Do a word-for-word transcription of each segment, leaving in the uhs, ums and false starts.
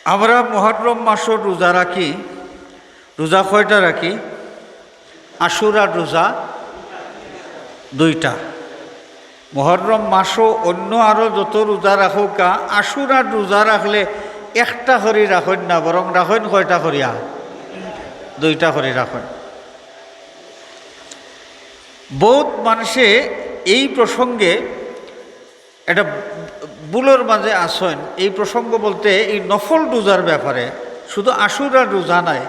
আমরা মুহররম মাসর রোজা রাখি। রোজা কয়টা রাখি? আশুরার রোজা দুইটা। মুহররম মাসো অন্য আরো যত রোজা রাখউক্কা, আশুরার রোজা রাখলে একটা করি রাখইন না, বরং রাখইন কয়টা করিয়া? দুইটা করি রাখইন। বউত মানষে এই প্রসঙ্গে একটা ভুলর মাঝে আছইন। এই প্রসঙ্গ বলতে এই নফল রোজার ব্যাপারে, শুধু আশুরার রোজা নায়।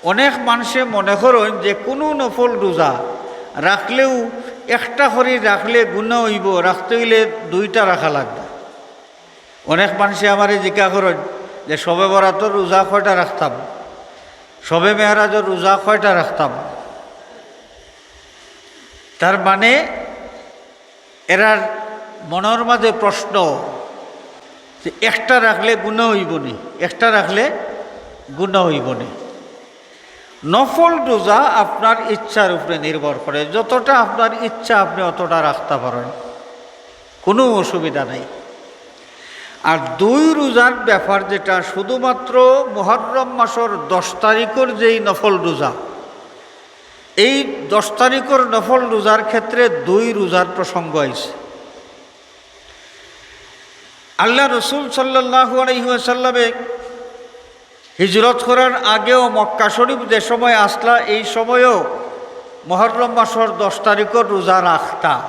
অনেক মানষে মনে করইন যে কুনু নফল রোজা রাখলেউ একটা করি রাখলে গুনা অইবো, রাখতে অইলে দুইটা রাখা লাগবো। অনেক মানষে আমারে জিকা করইন যে শবে বরাতর রোজা কয়টা রাখতাম, শবে মেরাজর রোজা কয়টা রাখতাম। তার মানে এরার মনর মাঝে প্রশ্ন যে একটা রাখলে গুনা অইবো নি, একটা রাখলে গুনা অইবো নি। নফল রোজা আপনার ইচ্ছার উপরে নির্ভর করে, যতটা আপনার ইচ্ছা আপনি অতটা রাখতা পারইন, কুনু অসুবিধা নাই। আর দুই রোজার ব্যাপার যেটা, শুধুমাত্র মুহররম মাসর দশ তারিখর যেই নফল রোজা, এই দশ তারিখর নফল রোজার ক্ষেত্রে দুই রোজার প্রসঙ্গ আইছে। আল্লাহ রসুল সাল্লাল্লাহু আলাইহি ওয়াসাল্লামে হিজরত করার আগেও মক্কা শরীফ যে সময় আছলা, এই সময়ও মুহররম মাসর দশ তারিখর রোজা রাখতা।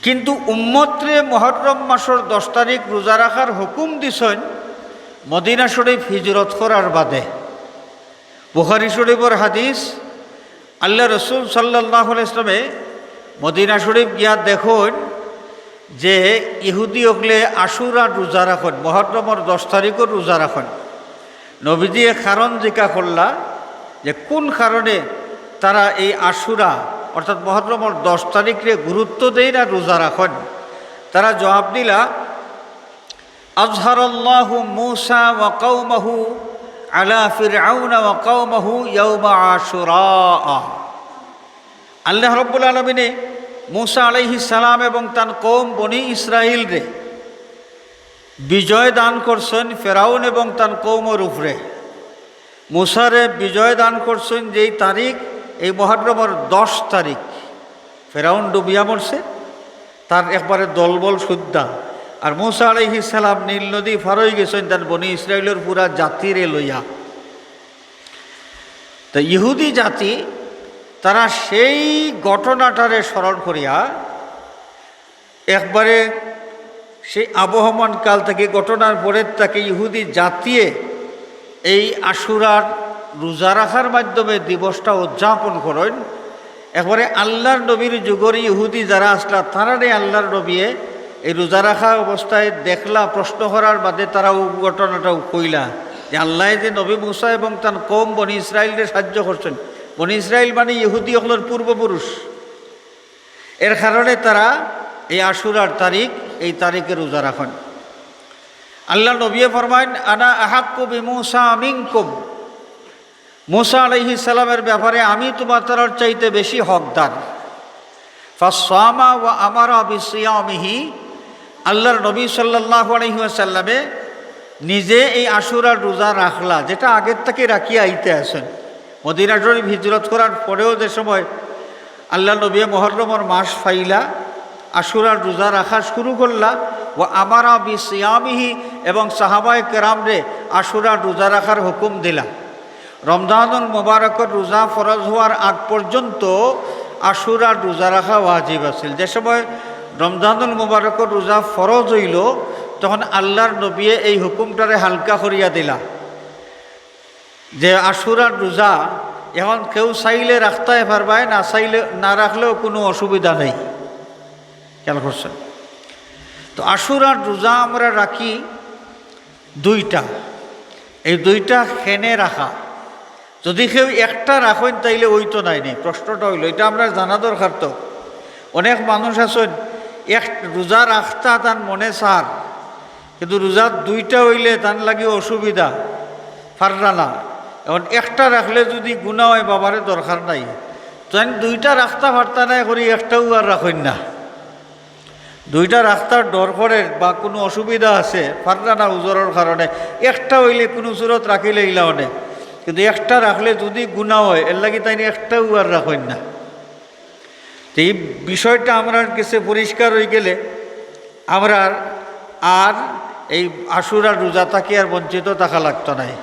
কিন্তু উম্মতরে মুহররম মাসর দশ তারিখ রোজা রাখার হুকুম দিছইন মদিনা শরীফ হিজরত করার বাদে। বুখারী শরীফর হাদিস, আল্লাহ রসুল সাল্লাল্লাহু আলাইহি ওয়াসাল্লামে মদিনা শরীফ গিয়া দেখইন যে ইহুদি অকলে আশুরার রোজা রাখইন, মুহররমর দশ তারিখর রোজা রাখইন। নবীজিয়ে কারণ জিকা করলা যে কুন কারণে তারা এই আশুরা অর্থাৎ মুহররমর দশ তারিখরে গুরুত্ব দেইন আর রোজা রাখইন। তারা জবাব দিলা, أظهر الله موسى وقومه على فرعون وقومه يوم عاشوراء। আল্লাহ রব্বুল আলামিনে মুসা আলাইহিস সালাম এবং তান কওম বনি ইসরাইলরে বিজয় দান করছইন ফেরাউন এবং তান কওমর উপরে। মুসারে বিজয় দান করছইন যেই তারিখ, এই মুহররমর দশ তারিখ। ফেরাউন ডুবিয়া মরছে, তার একবারে দলবল সুদ্ধা। আর মুসা আলাইহিস সালাম নীল নদী পার অইগেছইন তান বনি ইসরাইলর পুরা জাতিরে লইয়া। তো ইহুদি জাতি তারা সেই ঘটনাটারে স্মরণ করিয়া একবারে সেই আবহমান কাল থাকি, ঘটনার পরের থাকি ইহুদি জাতিয়ে এই আশুরার রোজা রাখার মাধ্যমে দিবসটা উদযাপন করইন। একবারে আল্লাহর নবীর যুগর ইহুদি যারা আছলা, তারারে আল্লাহর নবীয়ে এই রোজা রাখা অবস্থায় দেখলা, প্রশ্ন করার বাদে তারা অউ ঘটনাটা কইলা যে আল্লায় যে নবী মুসা এবং তান কওম বনি ইসরাইলরে সাহায্য করছইন। বনি ইসরাইল মানে ইহুদি অকলর পূর্বপুরুষ। এর কারণে তারা এই আশুরার তারিখ, এই তারিখে রোজা রাখইন। আল্লাহর নবীয়ে ফরমাইন, "আনা আহাক্কু বিমুসা মিনকুম।" মুসা আলাইহিস সালামের ব্যাপারে আমি তুমাতারার চাইতে বেশি হকদার। ফাসামা ওয়া আমারা বিসিয়ামিহি। আল্লাহর নবী সাল্লাল্লাহু আলাইহি ওয়াসাল্লামে নিজে এই আশুরার রোজা রাখলা, যেটা আগের থাকি রাখিয়া আইতে আছইন। মদিনা শরীফ হিজরত করার পরেও যে সময় আল্লাহর নবীয়ে মুহররমর মাস পাইলা, আশুরার রোজা রাখা শুরু করলা, ওয়া আমারা বিসিয়ামিহি, এবং সাহাবায়ে কেরামরে আশুরার রোজা রাখার হুকুম দিলা। রমজানুল মুবারকর রোজা ফরজ হওয়ার আগ পর্যন্ত আশুরার রোজা রাখা ওয়াজিব আছিল। যে সময় রমজানুল মুবারকর রোজা ফরজ অইলো, তখন আল্লাহর নবীয়ে এই হুকুমটারে হালকা করিয়া দিলা যে আশুরার রোজা এখন কেউ চাইলে রাখতায় পারবায়, না চাইলে, না রাখলেও কুনু অসুবিধা নাই। খেয়াল করছইন? তো আশুরার রোজা আমরা রাখি দুইটা। এই দুইটা কেনে রাখা? যদি কেউ একটা রাখইন তাইলে অইতো নায় নি। প্রশ্নটা অইলো, ইটা আমরার জানা দরকার তো। অনেক মানুষ আছইন এক রোজা রাখতা তান মনে চার, কিন্তু রোজা দুইটা অইলে তান লাগি অসুবিধা, পাররা না। এখন একটা রাখলে যদি গুনা অয়, বাবারে দরকার নাই। তাইন দুইটা রাখতা পারতা নায় করি একটাও আর রাখইন না। দুইটা রাখতার ডর করের বা কুনু অসুবিধা আছে, পাররা না উজরর কারণে, একটা অইলে কুনু সুরত রাখিলাইলা অনে, কিন্তু একটা রাখলে যুদি গুনা অয়, এরলাগি তাইন একটাও আর রাখইন না। তো এই বিষয়টা আমরার গেছে পরিষ্কার অইগেলে আমরার আর এই আশুরার রোজা থাকি আর বঞ্চিত থাকা লাগতো নায়।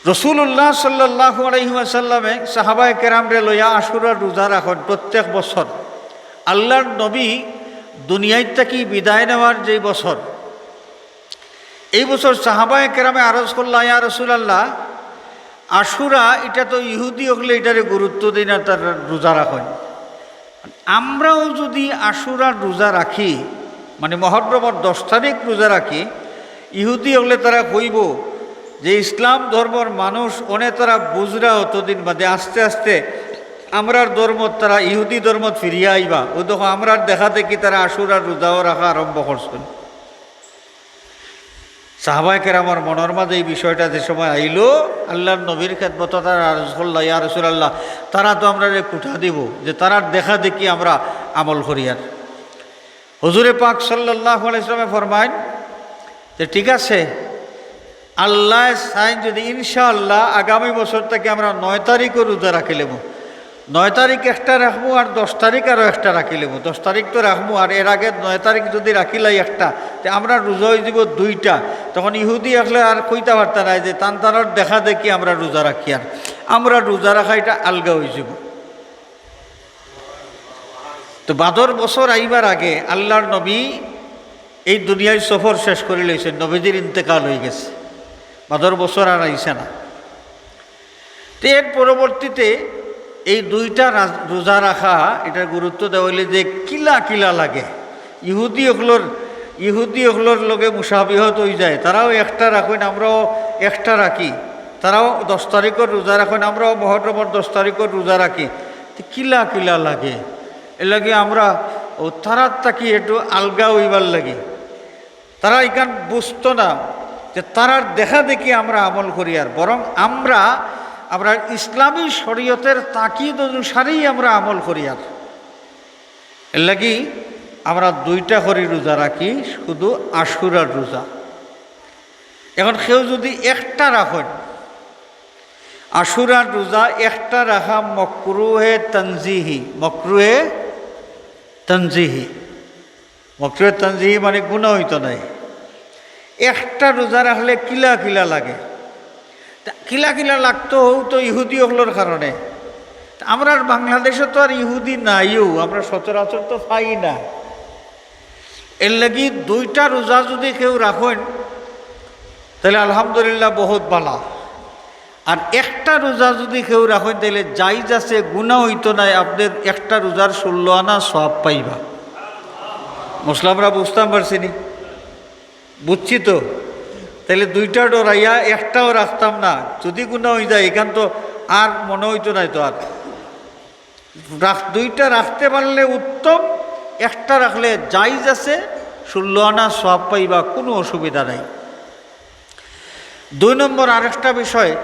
রাসূলুল্লাহ সাল্লাল্লাহু আলাইহি ওয়াসাল্লামে সাহাবায়ে কেরামরে লইয়া আশুরার রোজা রাখইন প্রত্যেক বছর। আল্লাহর নবী দুনিয়ার থাকি বিদায় নেওয়ার যেই বছর, এই বছর সাহাবায়ে কেরামে আরজ করলা, "ইয়া রাসূলুল্লাহ, আশুরা ইটা তো ইহুদি অকলে ইটারে গুরুত্ব দেইন না, তারা রোজা রাখইন। আমরাও যুদি আশুরার রোজা রাখি, মানে মহররমর দশ তারিখ রোজা রাখি, ইহুদি অকলে তারা কইবো যে ইসলাম ধর্মর মানুষ অনে তারা বুঝরা অতদিন বাদে আস্তে আস্তে আমরার ধর্মত তারা ইহুদি ধর্মত ফিরিয়া আইবা। অউ দেখো আমরার দেখা দেখি তারা আশুরার রোজাও রাখা আরম্ভ করছইন।" সাহাবায়ে কেরামর মনর মাঝে এই বিষয়টা যে সময় আইলো, আল্লাহর নবীর খেদমতো তারা আরজ করলা, "ইয়া রাসূলুল্লাহ, তারা তো আমরারে খুটা দিবো যে তারার দেখা দেখি আমরা আমল করিয়ার।" হুজুরে পাক সাল্লাল্লাহু আলাইহি ওয়াসাল্লামে ফরমাইন যে, "ঠিক আছে, আল্লায় চাইন যুদি ইনশাআল্লাহ আগামী বছর থাকি আমরা নয় তারিখও রোজা রাখিলেমু।" নয় তারিখ একটা রাখমু আর দশ তারিখ আরো একটা রাখিলেমু। দশ তারিখ তো রাখমু, আর এর আগে নয় তারিখ যুদি রাখিলাই একটা, তে আমরার রোজা অইযিবো দুইটা। তখন ইহুদি অকলে আর কইতা পারতা নায় যে তান তানর দেখা দেখি আমরা রোজা রাখিয়ার, আমরার রোজা রাখা ইটা আলগা অইযিবো। তো বাদর বছর আইবার আগে আল্লাহর নবী এই দুনিয়ার সফর শেষ করিলাইছইন, নবীজির ইন্তেকাল অইগেছে, বাদর বছর আর আইছে না। তে এর পরবর্তীতে এই দুইটা রাজ-, রোজা রাখা, ইটার গুরুত্ব দেওয়া অইলে যে কিলা কিলা লাগে, ইহুদি অকলর, ইহুদি অকলর লগে মুশাবিহত অইযায়। তারাও একটা রাখইন, আমরাও একটা রাখি। তারাও দশ তারিখর রোজা রাখইন, আমরাও মহররমর দশ তারিখর রোজা রাখি। তে কিলা কিলা লাগে, এরলাগি আমরা অউ তারার থাকি একটু আলগা অইবার লাগি। তারা ইখান বুঝতো না যে তারার দেখা দেখি আমরা আমল করিয়ার, বরং আমরা, আমরা ইসলামী শরীয়তের তাকিদ অনুসারেই আমরা আমল করিয়ার। এরলাগি আমরা দুইটা করি রোজা রাখি, শুধু আশুরার রোজা। এখন কেউ যুদি একটা রাখইন, আশুরার রোজা একটা রাখা মকরুহে তানজিহি, মকরুহে তানজিহি। মকরুহে তানজিহি মানে গুনা অইতো নায়। একটা রোজা রাখলে কিলা কিলা লাগে। তা কিলা কিলা লাগতো অউ তো ইহুদি অকলর কারণে। তা আমরার বাংলাদেশো তো আর ইহুদি নাইও, আমরা সচরাচর তো পাই না। এরলাগি দুইটা রোজা যুদি কেউ রাখইন, তাইলে আলহামদুলিল্লাহ, বহুত ভালা। আর একটা রোজা যুদি কেউ রাখইন, তাইলে জাইজ আছে, গুনা অইতো নায়, আপনে একটা রোজার ষোল্ল আনা সওয়াব পাইবা। মসলা আমরা বুঝতাম পারছি নি? বুঝছি তো? তাইলে দুইটা ডরাইয়া একটাও রাখতাম না, যুদি গুনা অইযায়, ইখান তো আর মনো অইতো নায় তো আর। রাখ-, দুইটা রাখতে পারলে উত্তম, একটা রাখলে জাইজ আছে, ষোল্ল আনা সওয়াব পাইবা, কুনু অসুবিধা নাই। দুই নম্বর আরেকটা বিষয়,